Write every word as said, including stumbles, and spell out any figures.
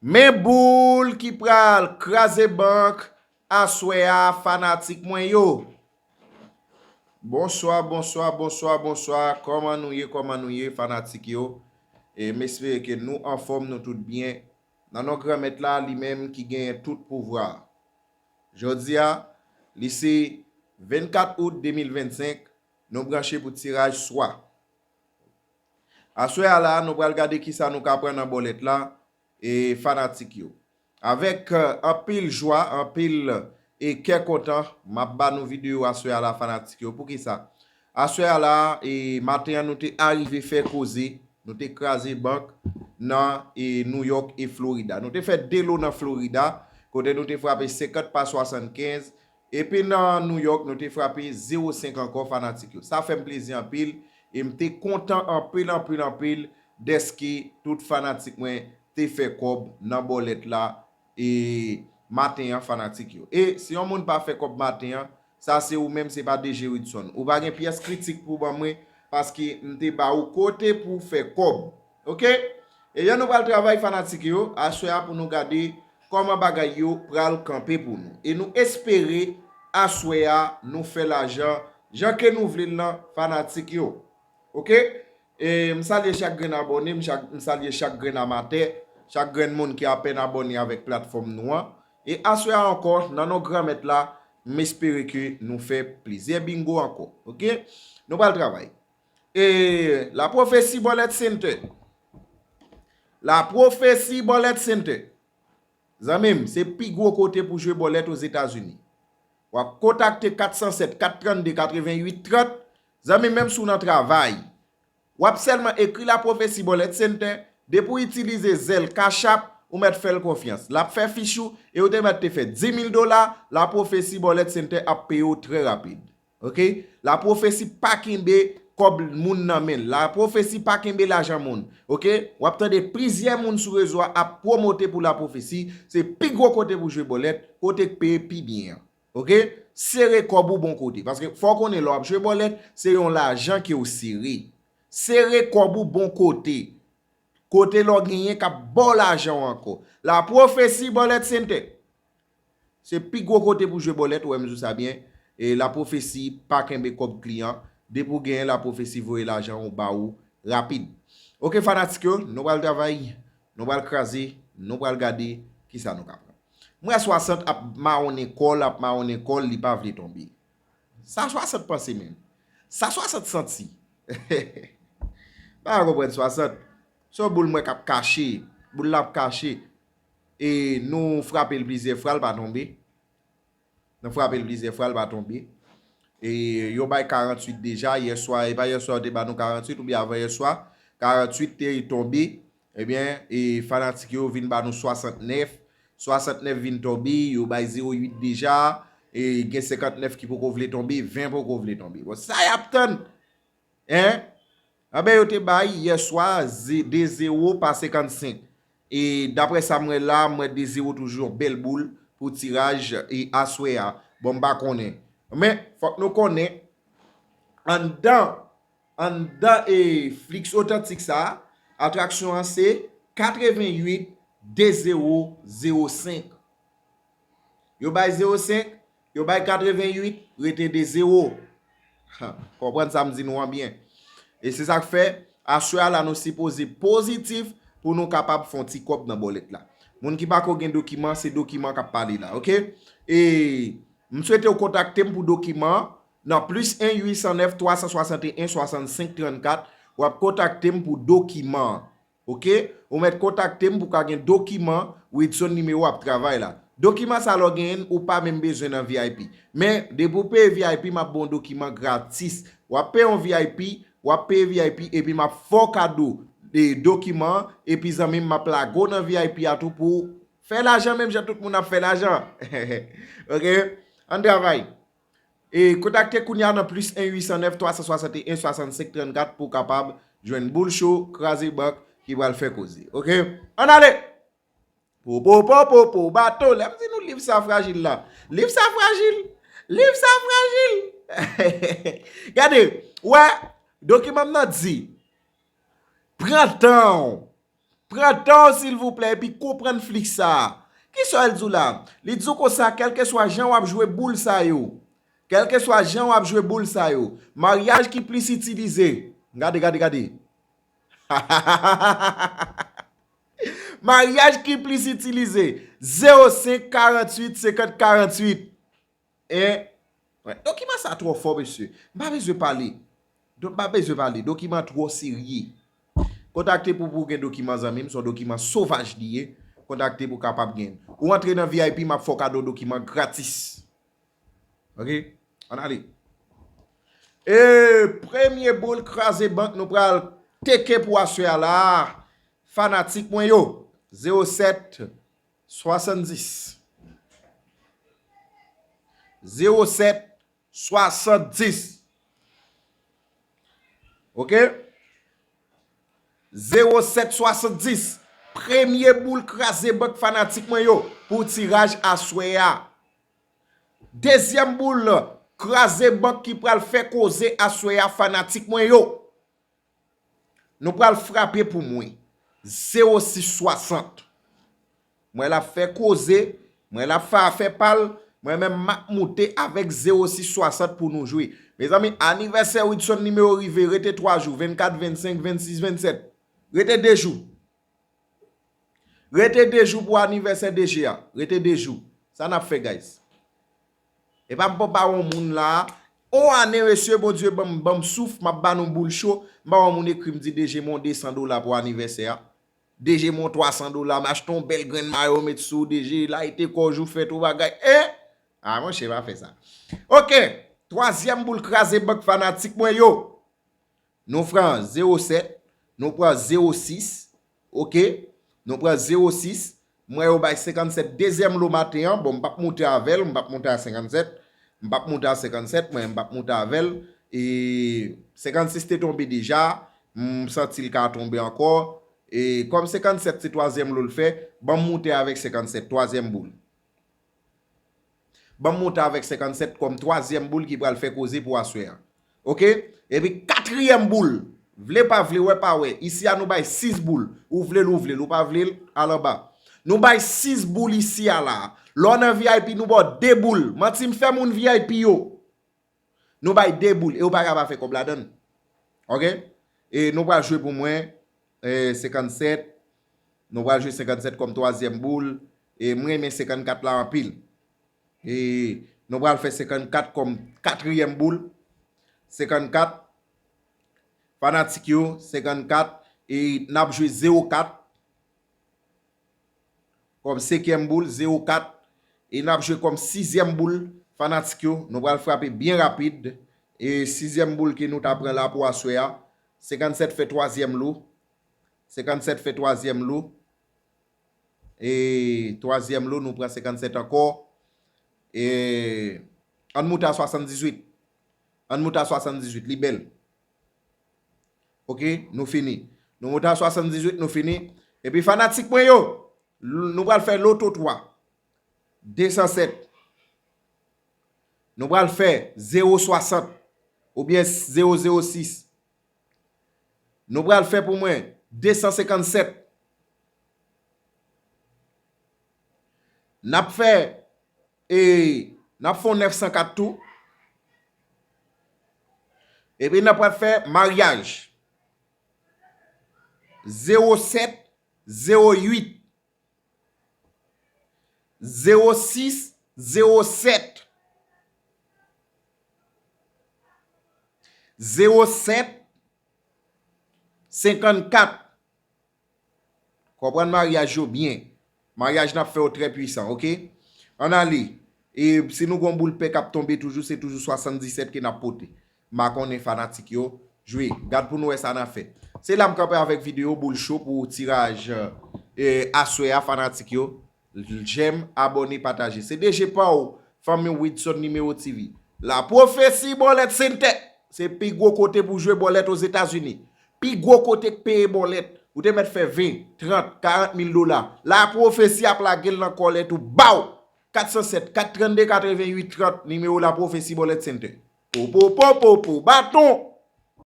Men boul ki pral kraze bank aswè a, fanatik mwen yo. Bonswa, bonswa, bonswa, bonswa. Kòman nou ye, kòman nou ye, fanatik yo? E m espere ke nou anfòm, nou tout byen. Nan non Granmèt la, li menm ki genyen tout pouvwa. Jodi a, li se vennkat out de mil vennsenk, nou branche pou tiraj swa. Aswè a la, nou pral gade kisa nou ka pran nan bòlèt la, e fanatik yo. Avèk, eh, anpil jwa, anpil, e kè kontan, m ap ba nou videyo aswè a la, fanatik yo. Poukisa? Aswè a la, e maten an, nou te arive fè koze, nou te kraze bank nan, e New York e Florida. Nou te fè de lo nan Florida, kote nou te frape senkant pa swasannkenz, epi nan New York, nou te frape zewo senk ankò, fanatik yo. Sa fè m plezi anpil, e m te kontan anpil, anpil, anpil, dèske tout fanatik mwen te fè kòb nan bòlèt la, e maten an, fanatik yo. E si yon moun pa fè kòb maten an, sa se ou menm, se pa D J Ridson. Ou pa gen pyès kritik pou ban mwen, paske m te ba ou kote pou w fè kòb. Oke? Ebyen, nou pral travay, fanatik yo, aswè a pou nou gade kòman bagay yo pral kanpe pou nou. E nou espere aswè a nou fè lajan jan ke nou vle l lan, fanatik yo. Oke? E m salye chak grenn abòne, m chak, m salye chak grenn amatè, chak grenn moun ki apèn abòne avèk platfòm nou an. E aswè a ankò, nan non Granmèt la, m espere ke nou fè plizyè bingo ankò. Oke? Nou pral travay. E La Prophecy Bullet Center. La Prophecy Bullet Center. Zanmi m, se pi gwo kote pou jwe bòlèt Ozetazini. W ap kontakte kat san sèt, kat trannde, katrevenn uit trant. Zanmi m, menm si w nan travay, w ap sèlman ekri La Prophecy Bullet Center. Depi w itilize Zelle, Cash App, ou mèt fè l konfyans. L ap fè fich ou, e ou te mèt te fè dis mil dola, La Prophecy Bullet Center ap peye w trè rapid. Oke? La Prophecy pa kenbe kòb moun nan men l. La Prophecy pa kenbe lajan moun. Oke? W ap tande plizyè moun sou rezo a ap pwomote pou La Prophecy. Se pi gwo kote pou jwe bòlèt, kote k peye pi byen an. Oke? Sere kòb ou bon kote. Paske fò w konnen lè w ap jwe bòlèt, se yon lajan ke w sere. Sere kòb ou bon kote. Kote lè w genyen k ap ba w lajan w ankò. La Prophecy Bullet Center. Se pi gwo kote pou jwe bòlèt, ou wè m di w sa byen. E La Prophecy pa kenbe kòb kliyan. Depi w genyen La Prophecy voye lajan w ba ou rapid. Oke fanatik yo, nou pral travay, nou pral kraze, nou pral gade kisa nou ka pran. M wè swasant ap mawonnen kò l, ap mawonnen kò l, li pa vle tonbe. Sa swasant panse menm? Sa swasant santi? Pa konprann swasant. Se yon boul m wè k ap kache. Boul la ap kache. E nou frape l plizyè fwa, l pa tonbe. Nou frape l plizyè fwa, l pa tonbe. E yo bay karanntuit deja, yèswa, e pa yèswa yo te ba nou karanntuit, oubyen avan yèswa, karanntuit te tonbe. Ebyen, e fanatik yo vin ba nou swasantnèf. Swasantnèf vin tonbe, yo bay zewo uit deja. E gen senkantnèf ki poko vle tonbe, ven poko vle tonbe. Bon, sa y ap tann? Hein? Anben, yo te bay yèswa ze-, de zewo pa senkannsenk. E daprè sa m wè la, m wè de zewo toujou yon bèl boul pou tiraj e aswè a. Bon, m pa konnen. Men, fòk nou konnen, anndan, anndan e Flix Otantik sa, atraksyon an se katrevenn uit de zewo zewo senk. Yo bay zewo senk, yo bay katrevenn uit, rete de zewo. Ha, konprann sa m di nou an byen. E se sa k fè, aswè a la nou sipoze pozitif pou nou kapab fè yon ti kòb nan bòlèt la. Moun ki pako gen dokiman, se dokiman k ap pale la, oke? E m swete w kontakte m pou dokiman an nan plis en uit san nèf twa san swasanteyen swasannsenk trannkat, w ap kontakte m pou dokiman an. Oke? Ou mèt kontakte m pou w ka gen dokiman, Widson nimewo ap travay la. Dokiman sa lè w genyen l, ou pa menm bezwen nan V I P. Men, depi w peye V I P, m ap ba w dokiman gratis. W ap peye yon V I P, w ap peye V I P, epi m ap fè w kado de dokiman an, epi zanmi m, m ap lage w nan V I P a tou pou w fè lajan menm jan tout moun ap fè lajan. Oke? Ann travay. E kontakte kounye a nan plis en uit san nèf twa san swasanteyen swasannsenk trannkat pou w kapab jwenn boul cho, kraze bank ki pral fè koze. Oke? Ann ale! Po, po, po, po, po, bato. Lè m di nou liv sa frajil la. Liv sa frajil. Liv sa frajil. Gade, wè, dokiman m nan di, pran tan w. Pran tan w, silvouplè, epi konprann fliks sa a. Kisa l di w la? Li di w konsa, kèlkeswa jan w ap jwe boul sa yo, kèlkeswa jan w ap jwe boul sa yo, maryaj ki plis itilize, gade, gade, gade. Maryaj ki plis itilize, zewo senk, karanntuit, senkant, karanntuit. En, wè, dokiman sa twò fò, mesye. M pa bezwen pale. Don, m pa bezwen pale. Dokiman twò serye. Kontakte pou, pou gen dokiman, zanmi m, se yon dokiman sovaj li ye. Kontakte pou kapab gen. Ou antre nan V I P, m ap fè w kado dokiman gratis. Ok? Ann ale. E premye boul kraze bank nou pral teke pou aswè a la. Fanatik mwen yo, zewo sèt swasanndis. Zewo sèt swasanndis. Ok? Zewo sèt swasanndis. Premye boul kraze bank, fanatik mwen yo, pou tiraj aswè a. Dezyèm boul kraze bank ki pral fè koze aswè a, fanatik mwen yo. Nou pral frape pou mwen. Zewo sis swasant. Mwen l ap fè koze, mwen l ap fè afè pa l, mwen menm m ap moute avèk zewo sis swasant pou nou jwe. Mezanmi, anivèsè Widson Nimewo rive, rete twa jou, vennkat, vennsenk, vennsis, vennsèt. Rete de jou. Rete de jou pou anivèsè D J a. Rete de jou. Sa n ap fè, guys? Epa m pa ba yon moun la. On ane, mesye, Bondye ban m, ban m souf, m ap ba nou boul cho. M ba yon moun ekri m di, D J, m yon de san dola pou anivèsè a. D J, m yon twa san dola, m achte yon bèl grenn mayo, met sou, D J, layite kò w, jou fèt ou bagay. En? A, monchè, pa fè sa. Ok. Twazyèm boul kraze bank, fanatik mwen yo. Nou pran zewo sèt, nou pran zewo sis, ok? Nou pran zewo sis, mwen yo bay senkannsèt, dezyèm lo maten an, bon, m p ap moute avè l, m p ap moute a senkannsèt, m p ap moute a senkannsèt, mwen, m p ap moute avè l, e senkannsis te tonbe deja, m santi l ka tonbe ankò, e kòm senkannsèt se twazyèm lo l fè, ban m moute avèk senkannsèt, twazyèm boul. Ban m moute avèk senkannsèt kòm twazyèm boul ki pral fè koze pou aswè a. Ok? Epi katriyèm boul, vle pa vle, wè pa wè, isi a nou bay sis boul. Ou vle l, ou vle l, ou pa vle l, al anba. Nou bay sis boul isi a la. Lè w nan V I P, nou ba w de boul. Manti m fè moun V I P yo. Nou bay de boul e ou pa ka pa fè kòb ladan l. Ok? E nou pral jwe pou mwen, e, senkannsèt. Nou pral jwe senkannsèt kòm twazyèm boul. E m renmen senkannkat la anpil. E nou pral fè senkannkat kòm katriyèm boul. Senkannkat. Fanatik yo, senkannkat. E n ap jwe zewo kat. Kòm senkyèm boul, zewo kat. E n ap jwe kòm sizyèm boul, fanatik yo. Nou pral frape byen rapid. E sizyèm boul ke nou ta pran la pou aswè a. Senkannsèt fè twazyèm lo. Senkannsèt fè twazyèm lo. E twazyèm lo, nou pran senkannsèt ankò. E ann moute a swasanndizuit. Ann moute a swasanndizuit, li bèl. Ok, nou fini. Nou moute a swasanndizuit, nou fini. Epi fanatik mwen yo, l-, nou pral fè loto twa. Desansèt. Nou pral fè zewo swasant oubyen zewo zewo sis. Nou pral fè pou mwen desansenkannsèt. N ap fè, e, n ap fè yon nèf san kat tou. Epi n ap pral fè maryaj. Zewo sèt, zewo uit, zewo sis, zewo sèt, zewo sèt, senkannkat. Konprann maryaj yo byen. Maryaj n ap fè yo trè pwisan, ok? Ann ale. E si nou gon boul pè k ap tonbe toujou, se toujou swasanndisèt ke n ap pote. M pa konnen fanatik yo. Jwe. Gad pou nou wè sa n ap fè. Se la m kanpe avèk videyo boul cho pou tiraj, e, aswè a, fanatik yo. Jèm, abòne, pataje. Se D J pa w, fanmi w Widson Nimewo T V. La Prophétie Bòlèt Center. Se pi gwo kote pou jwe bòlèt Ozetazini. Pi gwo kote k peye bòlèt. Ou te mèt fè ven, trant, karant mil dola. La Prophétie ap lage l nan kòlèt ou. Baw! Kat san sèt, kat trannde, katrevenn uit trant, nimewo La Prophétie Bòlèt Center. Po, po, po, po, po, baton!